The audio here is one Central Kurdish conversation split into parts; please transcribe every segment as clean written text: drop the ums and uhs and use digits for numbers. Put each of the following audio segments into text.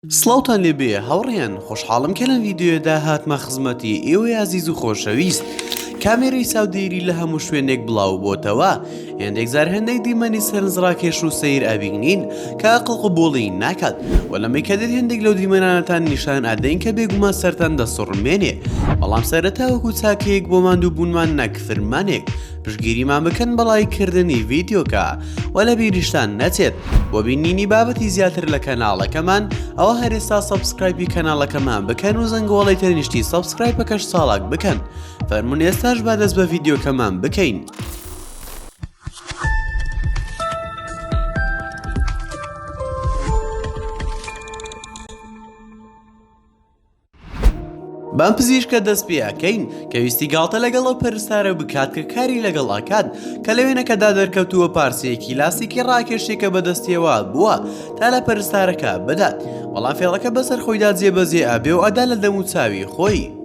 سڵاوتان لێ بێ هاوڕێیان خۆشحاڵم کە لەم ڤیدیۆیەدا هاتمە خزمەتی ئێوەی ئازیز و خۆشەویست کامێرەی چاودێری لە هەموو شوێنێک بڵاو بۆتەوە هێندێک جار هەندێک دیمەنی سەرنجڕاکێش و سەیر ئەبینین کە ئەقڵ قبوڵی ناکات و لەمەی کە دێت هێندێک لەو دیمەنانەتان نیشان ئەدەین کە بێگومان سەرتان دەسوڕمێنێ بەڵام سەرەتا وەکو چاکەیەک بۆ ماندووبوونمان نەک فرمانێک پشتگیریمان بکەن بە ڵایک کردنی ڤیدیۆکە وە لە بیریشتان نەچێت بۆ بینینی بابەتی زیاتر لە کەناڵەکەمان ئەوە هەرێستا subscribe ی کەناڵەکەمان بکەن و زەنگۆڵەی تەنیشتی subscribe ەکەش چاڵاک بکەن فەرمونون ئێستاش با دەست بە ڤیدیۆکەمان بکەین. بەم پزیشکە دەست پێ ئەکەین کە ویستی گاڵتە لەگەڵ ئەو پەرستارە بکات کە کاری لەگەڵ ئەکات کە لە وێنەکەدا دەرکەوتووە پارچەیەکی لاستیکی ڕاکێشێکە بەدەستیەوە بووە تا لە پەرستارەکە بدات بەڵام فێڵەکە بەسەر خۆیدا جێبەجێ ئەبێ و ئەدا لە دەم و چاوی خۆی.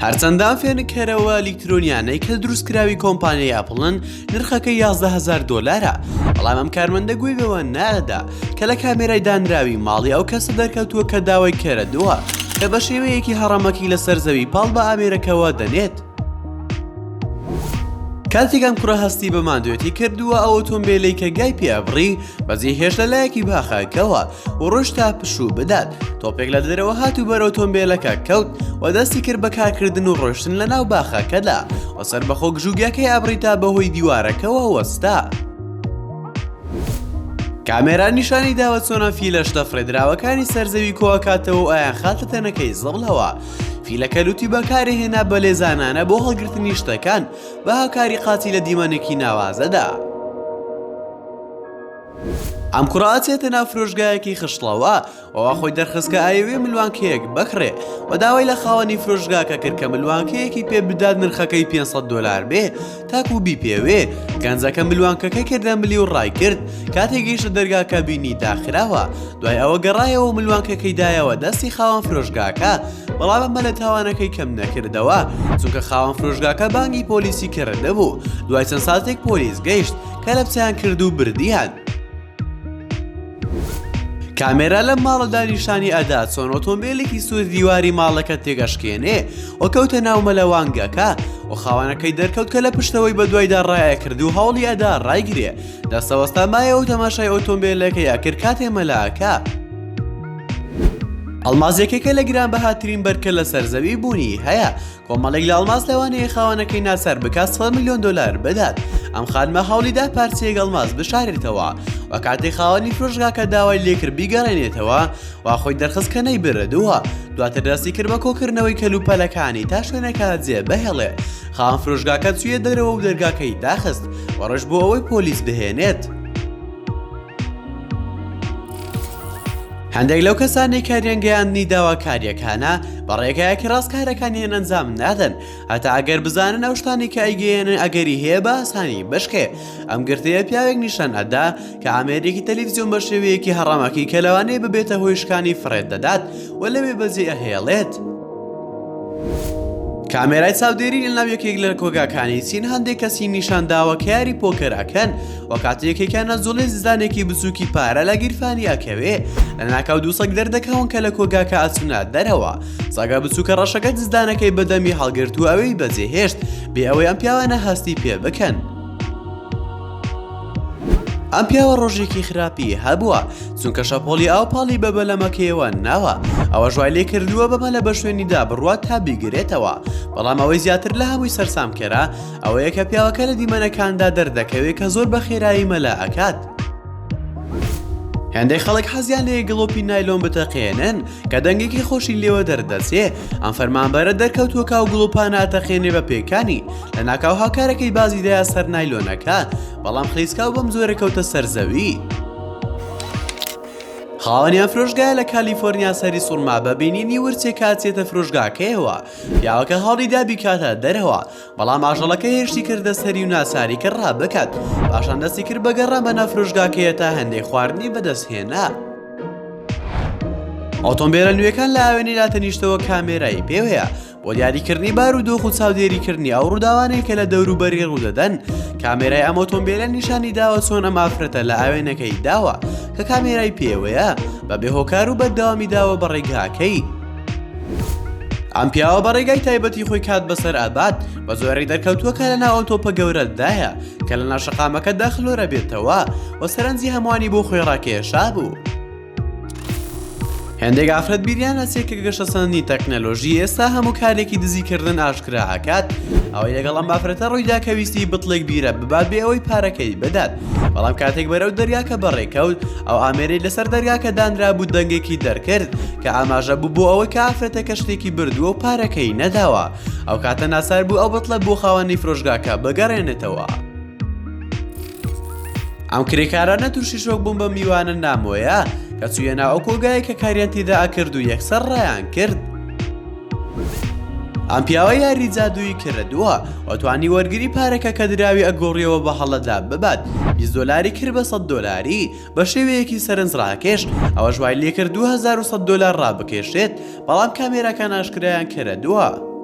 هەرچەندە ئەم فێنککەرەوە ئەلیکترۆنیانەی کە دروستکراوی کۆمپانیای ئەپڵن نرخەکەی 11 هەزار دۆلارە، بەڵام ئەم کارمەندە گوێی بەوە نەئەدا کە لە کامێرای دانراوی ماڵی ئەو کەسە دەرکەوتووە کە داوای کردووە کە بە شێوەیەکی هەڕەمەکی لەسەر زەوی پاڵ بە ئامێرەکەوە دەنێت. کاتێک ئەم کوڕە هەستی بە ماندوێتی کردووە ئەو ئۆتۆمبێلەی کە گای پێ ئەبڕی بەجێی هێشت لە لایەکی باخەکەوە و ڕۆیشت تا پشوو بدات تۆپێک لە دەرەوە هات و بەر ئۆتۆمبێلەکە کەوت و دەستی کرد بە کارکردن و ڕۆیشتن لە ناو باخەکەدا و سەربەخۆ گژوگیاکەی ئەبڕی تا بەهۆی دیوارەکەوە وەستا. کامێرا نیشانی داوە چۆن ئەم فیلە شتە فڕێدراوەکانی سەر زەوی کۆئەکاتەوە و ئەیانخاتە تەنەکەی زبڵەوە. فیلەکە لوتی بەکارهێنا بە لێزانانە بۆ هەڵگرتنی شتەکان بە هاوکاری قاچی لە دیمەنێکی ناوازەدا. ئەم کوڕە ئەچێتە ناو فرۆشگایەکی خشڵەوە و وا خۆی دەرخست کە ئەیەوێ ملوانکەیەک بکڕێ و داوای لە خاوەنی فرۆشگاکە کرد کە ملوانکەیەکی پێ بدات نرخەکەی 500 دۆلار بێ تاکو بیپێوێ گەنجەکە ملوانکەکەی کردە ملی و ڕای کرد کاتێک گەیشتە دەرگاکە بینی داخراوە دوای ئەوە گەڕایەوە و ملوانکەکەی دایەوە دەستی خاوەن فرۆشگاکە بەڵام ئەمە لە تاوانەکەی کەم نەکردەوە چونکە خاوەن فرۆشگاکە بانگی پۆلیسی کردبوو دوای چەند ساتێک پۆلیس گەیشت کەلەپچەیان کرد و بردیان. کامێرا لەم ماڵەدا نیشانی ئەدا چۆن ئۆتۆمبیلێکی سوور دیواری ماڵەکە تێگەشکێنێ و کەوتە ناو مەلەوانگەکە و خاوەنەکەی دەرکەوت کە لە پشتەوەی بەدوایدا ڕایەکرد و هەوڵی ئەدا ڕایگرێ دەستەوەستا مایەوە و تەماشای ئۆتۆمبیلەکەی ئەکرد کاتێ مەلاکە ئەڵماس یەکێکە لە گرانبەهاترین بەرکە لەسەر زەوی بوونی هەیە کۆمەڵێک لە ئەڵماس لەوانەیە خاوەنەکەی ناچار بکات 100 ملیۆن دۆلار بدات ئەم خانمە هەوڵیدا پارچەیەک ئەڵماس بشارێتەوە و کاتێک خاوەنی فرۆشگاکە داوای لێکرد بیگەڕێنێتەوە وا خۆی دەرخست کە نەیبردووە دواتر دەستی کرد بە کۆکردنەوەی کەلوپەلەکانی تا شوێنەکە جێ بهێڵێ خاوەن فرۆشگاکە چوویە دەرەوە و دەرگاکەی داخست و ڕۆیشت بۆ ئەوەی پۆلیس بهێنێت. هەندێک لەو کەسانەی کاریان گەیاندنی داواکارییەکانە بە ڕێگایەکی ڕاست کارەکانیان ئەنجام نادەن هەتا ئەگەر بزانن ئەو شتانەی کە ئەیگەیەنن ئەگەری هەیە بە ئاسانی بشکێ ئەم گرتەیە پیاوێک نیشان ئەدا کە ئامێرێکی تەلەڤیزیۆن بە شێوەیەکی هەڕەمەکی کە لەوانەیە ببێتە هۆی شکانی فڕێت دەدات و لەوێ بەجێ ئەهێڵێت. کامێرای چاودێری لە ناو یەکێک لە کۆگاکانی چین هەندێک کەسی نیشان داوە کە یاری پۆکەر ئەکەن و کاتێ یەکێکیان ئەجوڵێ جزدانێکی بچووکی پارە لە گیرفانی ئەکەوێ لەناکاو دوو سەگ دەردەکەون کە لە کۆگاکە ئەچنە دەرەوە سەگە بچووکە ڕەشەکە جزدانەکەی بەدەمی هەڵگرت و ئەوێی بەجێهێشت بێ ئەوەی ئەم پیاوانە هەستی پێ بکەن. ئەم پیاوە ڕۆژێکی خراپی هەبووە چونکە شەپۆڵی ئاو پاڵی بە بەلەمەکەیەوە ناوە ئەوەش وای لێ کردووە بە مەلە بە شوێنیدا بڕوات تا بیگرێتەوە بەڵام ئەوەی زیاتر لە هەمووی سەرسامکەرە ئەوەیە کە پیاوەکە لە دیمەنەکاندا دەردەکەوێت کە زۆر بە خێرایی مەلە ئەکات. هێندەی خەڵک حەزیان لێیە گڵۆپی نایلۆن بتەقێنن کە دەنگێکی خۆشی لێوە دەردەچێ، ئەم فەرمانبەرە دەرکەوتووە کە ئەو گڵۆپانە ئەتەقێنێ بە پێکانی، لەناکاو هاوکارەکەی بازی دایە سەر نایلۆنەکە، بەڵام خلیسکاو بەم جۆرە کەوتە سەر زەوی. خاوەنی ئەم فرۆشگایە لە کالیفۆرنیا سەری سوڕما بە بینینی ورچێک کە ئەچێتە فرۆشگاکەیەوە، پیاوەکە هەوڵیدا بیکاتە دەرەوە، بەڵام ئاژەڵەکە هێرشی کردە سەری و ناچاری کرد ڕابکات، پاشان دەستی کرد بە گەڕان بەناو فرۆشگاکەیە تا هەندێک خواردنی بەدەست هێنا. ئۆتۆمبێلە نوێکان لە ئاوێنەی لاتەنیشتەوە کامێرای پێوەیە. بۆ دیاریکردنی بارودۆخ و چاودێریکردنی ئەو ڕووداوانەی کە لە دەوروبەری ڕوودەدەن، کامێرای ئەم ئۆتۆمبێلە نیشانی داوە چۆن ئەم ئافرەتە لە ئاوێنەکەی داوە کە کامێرای پێوەیە بەبێ هۆکار و بەردەوامی داوە بە ڕێگاکەی. ئەم پیاوە بە ڕێگای تایبەتی خۆی کات بەسەر ئەبات، بە زۆرێک دەرکەوتووە کە لەناو ئەو تۆپە گەورەدایە کە لەناو شەقامەکەدا خلۆرە بێتەوە و سەرنجی هەمووانی بۆ خۆی ڕاکێشابوو. هێندێک ئافرەت بیریان ئەچێ کە گەشەسەندنی تەکنەلۆژی ئێستا هەموو کارێکی دزیکردن ئاشکرا ئەکات، ئەوەی لەگەڵ ئەم ئافرەتە ڕوویدا کە ویستی بتڵێک بیرە ببات بێ ئەوەی پارەکەی بدات، بەڵام کاتێک بەرەو دەرگاکە بەڕێکەوت ئەو ئامێرەی لەسەر دەرگاکە دانرابوو دەنگێکی دەرکرد کە ئاماژە بوو بۆ ئەوەی کە ئافرەتەکە شتێکی بردووە و پارەکەی نەداوە، ئەو کاتە ناچار بوو ئەو بتڵە بۆ خاوەنی فرۆشگاکە بگەڕێنێتەوە. ئەم کرێکارانە تووشی شۆک بوون بەم میوانە نامۆیە کە چوویە ناو ئەو کۆگایە کە کاریان تێدا ئەکرد و یەکسەر ڕایان کرد. ئەم پیاوە یاری جادوویی کردووە و توانی وەرگری پارەکە کە دراوی ئەگۆڕیەوە بە هەڵەدا ببات 20 دۆلاری کرد بە 100 دۆلاری بە شێوەیەکی سەرنجڕاکێش ئەوەش وای لێکرد 2100 دۆلار ڕابکێشێت بەڵام کامێراکان ئاشکرایان کردووە.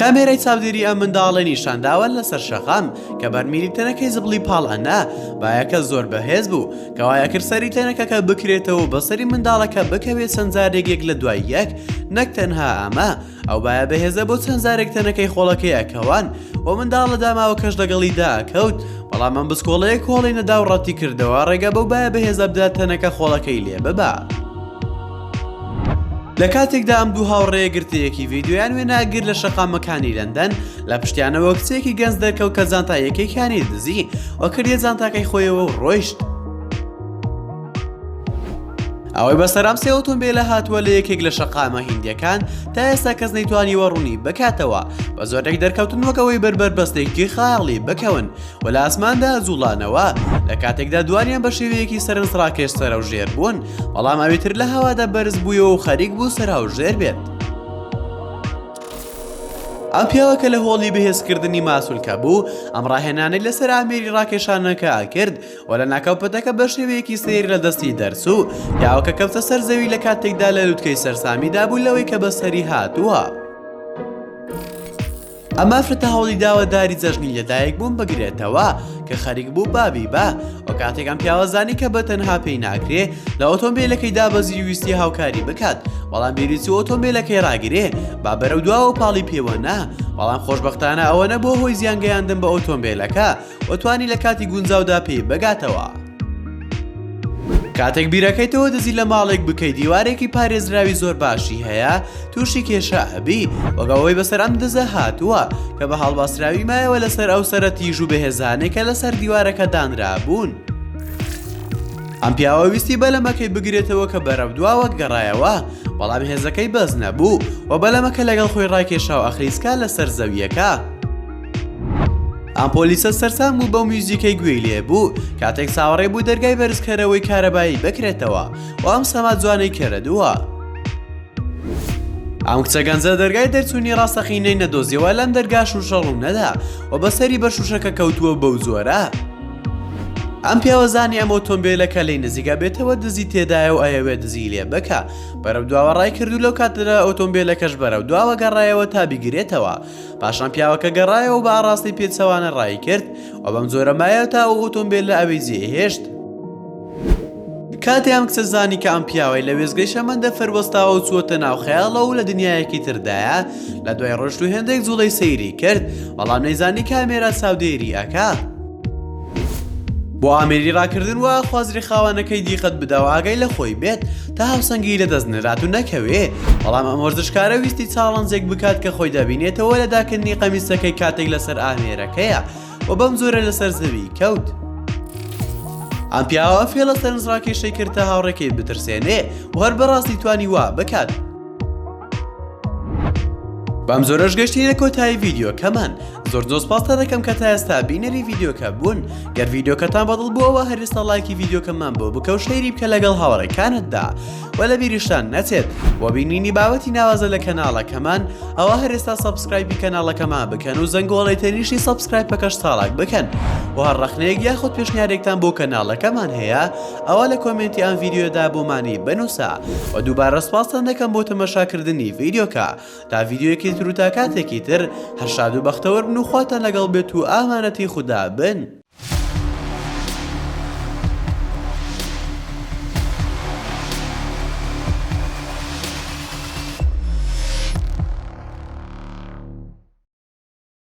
کامێرای چاودێری ئەم منداڵەی نیشانداوە لەسەر شەقام کە بەرمیلی تەنەکەی زبڵی پاڵ ئەنا، بایەکە زۆر بەهێز بوو کە وایەکرد سەری تەنەکەکە بکرێتەوە و بەسەری منداڵەکە بکەوێت چەند جارێک یەک لە دوای یەک، نەک تەنها ئەمە، ئەو بایە بەهێزە بۆ چەند جارێک تەنەکەی خۆڵەکەی ئەکەوان و منداڵە داماوەکەش لەگەڵیدا ئەکەوت، بەڵام ئەم بچکۆڵەیە کۆڵی نەدا و ڕەتی کردەوە ڕێگە بەو بایە بەهێزە بدات تەنەکە خۆڵەکەی لێ ببا. لە کاتێکدا ئەم دوو هاوڕێیە گرتەیەکی ڤیدیۆیان وێناگرت لە شەقامەکانی لەندەن، لە پشتیانەوە کچێکی گەنج دەرکەوت کە جانتا یەکێکیانی دزی و کردیە جانتاکەی خۆیەوە و ڕۆیشت. ئەوەی بەسەر ئەم سێ ئۆتۆمبێلە هاتووە لە یەکێک لە شەقامە هیندیەکان تا ئێستا کەس نەیتوانیوە ڕوونی بکاتەوە، بە زۆرێک دەرکەوتن وەک ئەوەی بەر بەربەستێکی خەیاڵی بکەون و لە ئاسماندا جوڵانەوە، لە کاتێکدا دوانیان بە شێوەیەکی سەرنجڕاکێش سەرەوژێر بوون، بەڵام ئەوی تر لە هەوادا بەرز بوویەوە و خەریک بوو سەراوژێر بێت. ئەم پیاوە کە لە هۆڵی بەهێزکردنی ماسولکە بوو، ئەم ڕاهێنانەی لەسەر ئامێری ڕاکێشانەکە کرد و لەناکاو پەتەکە بە شێوەیەکی سەیر لە دەستی دەرچوو. پیاوەکە کەوتە سەر زەوی لە کاتێکدا لە لوتکەی سەرسامیدا بوو لەوەی کە بەسەری هاتووە. ئەم ئافرەتە هەوڵی داوە داری جەژنی لەدایک بوون بگرێتەوە کە خەریک بوو بابی بە و کاتێک ئەم پیاوە زانی کە بە تەنها پێی ناکرێ لە ئۆتۆمبیلەکەی دابەزی و ویستی هاوکاری بکات بەڵام بیری چوو ئۆتۆمبیلەکەی ڕاگرێ با بەرەو دواوە پاڵی پێوە نا بەڵام خۆشبەختانە ئەوە نەبووە هۆی زیان گەیاندن بە ئۆتۆمبیلەکە و توانی لە کاتی گونجاودا پێی بگاتەوە. کاتێک بیرەکەیتەوە دزی لە ماڵێک بکەی دیوارێکی پارێزراوی زۆر باشی هەیە تووشی کێشە ئەبی وەک ئەوەی بەسەر ئەم دزە هاتووە کە بە هەڵباسراوی مایەوە لەسەر ئەو سەرە تیژ و بەهێزانەی کە لەسەر دیوارەکە دانرابوون. ئەم پیاوە ویستی بەلەمەکەی بگرێتەوە کە بەرەو دواوە گەڕایەوە بەڵام هێزەکەی بەس نەبوو و بەلەمەکە لەگەڵ خۆی ڕاکێشا و ئەخلیسکا لەسەر زەوییەکە. ئەم پۆلیسە سەرسام بوو بەو میوزیکەی گوێی لێ بوو کاتێک چاوەڕێ بوو دەرگای بەرزکەرەوەی کارەبایی بکرێتەوە و ئەم سەما جوانەی کردووە. ئەم کچە گەنجە دەرگای دەرچوونی ڕاستەقینەی نەدۆزیەوە لەم دەرگا شوشە ڕوونەدا و بەسەری بە شوشەکە کەوتووە بەو جۆرە. ئەم پیاوە زانی ئەم ئۆتۆمبیلە کە لێی نزیکە بێتەوە دزی تێدایە و ئەیەوێ دزی لێ بکا بەرەو دواوە ڕای کرد و لەو کاتەدا ئۆتۆمبیلەکەش بەرەو دواوە گەڕایەوە تا بیگرێتەوە پاشان پیاوەکە گەڕایەوە و بە ئاڕاستەی پێچەوانە ڕایکرد و بەم جۆرە مایەوە تا ئەو ئۆتۆمبێلە ئەوێی جێهێشت. کاتێ ئەم کچە زانی کە ئەم پیاوەی لە وێستگەی شەمەندەفەر وەستاوە و چووەتە ناو خەیاڵەوە و لە دنیایەکی تردایە، لە دوای ڕۆشت و هێندێک جوڵەی سەیری کرد، بەڵام نەیزانی کامێرا چاودێری ئەکا. بۆ ئامێری ڕاکردن وا ئەخوازرێ خاوەنەکەی دیقەت بدا و ئاگای لە خۆی بێت تا هاوسەنگی لەدەست نەدات و نەکەوێ، بەڵام ئەم وەرزشکارە ویستی challenge ێک بکات کە خۆی دەبینێتەوە لە داکەندنی قەمیسەکەی کاتێک لەسەر ئامێرەکەیە و بەم جۆرە لەسەر زەوی کەوت. ئەم پیاوە ئەم فێڵە سەرنجڕاکێشەی کرد تا هاوڕێکەی بترسێنێ و هەر بەڕاستی توانی وا بکات. بەم جۆرەش گەشتینە کۆتایی ڤیدیۆکەمان زۆر زۆر سپاستان دەکەم کە تا ئێستا بینەری ڤیدیۆکە بوون گەر ڤیدیۆکەتان بەدڵ بووەوە هەرێستا ڵایکی ڤیدیۆکەمان بۆ بکە و share ی بکە لەگەڵ هاوڕێکانتدا وە لە بیریشتان نەچێت بۆ بینینی بابەتی ناوازە لە کەناڵەکەمان ئەوا هەرێستا subscribe ی کەناڵەکەمان بکەن و زەنگۆڵەی تەنیشتی subscribe ەکەش چاڵاک بکەن و هەر ڕەخنەیەک یاخود پێشنیارێکتان بۆ کەناڵەکەمان هەیە ئەوا لە comment ی ئەم ڤیدیۆدا بۆمانی بنووسە و دووبارە سوپاستان دەکەم بۆ تەمەشاکردنی ڤیدیۆکە تا ڤیدیۆیەکی تر و تا کاتێکی تر هەر شاد و بەختەوەر بن و خواتان لەگەڵ بێت و ئامانەتی خودا بن.